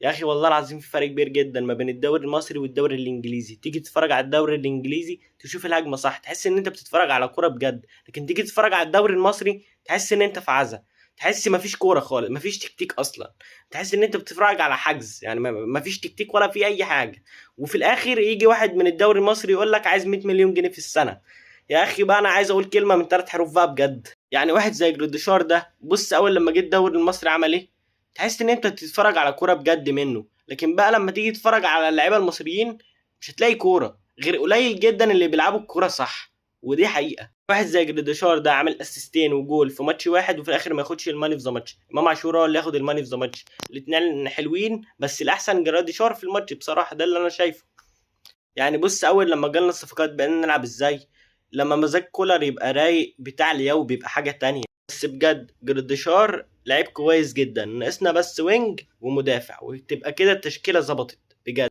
يا اخي والله العظيم في فرق كبير جدا ما بين الدوري المصري والدوري الانجليزي. تيجي تتفرج على الدوري الانجليزي تشوف الهجمة صح، تحس ان انت بتتفرج على كورة بجد. لكن تيجي تتفرج على الدوري المصري تحس ان انت في عزا، تحس مفيش كورة خالص، مفيش تكتيك اصلا، تحس ان انت بتتفرج على حجز، يعني مفيش تكتيك ولا في اي حاجه. وفي الاخر يجي واحد من الدوري المصري يقول لك عايز 100 مليون جنيه في السنه. يا اخي بقى انا عايز اقول كلمة من ثلاث حروف بقى بجد، يعني واحد زي جراديشار ده، بص اول لما جه الدوري المصري عمل ايه، تحس ان انت بتتفرج على كورة بجد منه. لكن بقى لما تيجي تتفرج على اللعيبة المصريين مش هتلاقي كورة غير قليل جدا اللي بيلعبوا الكورة صح، ودي حقيقة. واحد زي جراديشار ده عامل اسيستين وجول في ماتش واحد، وفي الاخر ما ياخدش ال man of the match. امام عاشور هو اللي ياخد ال man of the match. الاثنين حلوين، بس الاحسن جراديشار في الماتش بصراحه، ده اللي انا شايفه. يعني بص اول لما جالنا الصفقات بقينا نلعب ازاي، لما مزاج كولر يبقى رايق بتاع لياو بيبقى حاجة تانية. بس بجد جراديشار لعيب كويس جدا، ناقصنا بس wing ومدافع وتبقى كده التشكيلة ظبطت بجد.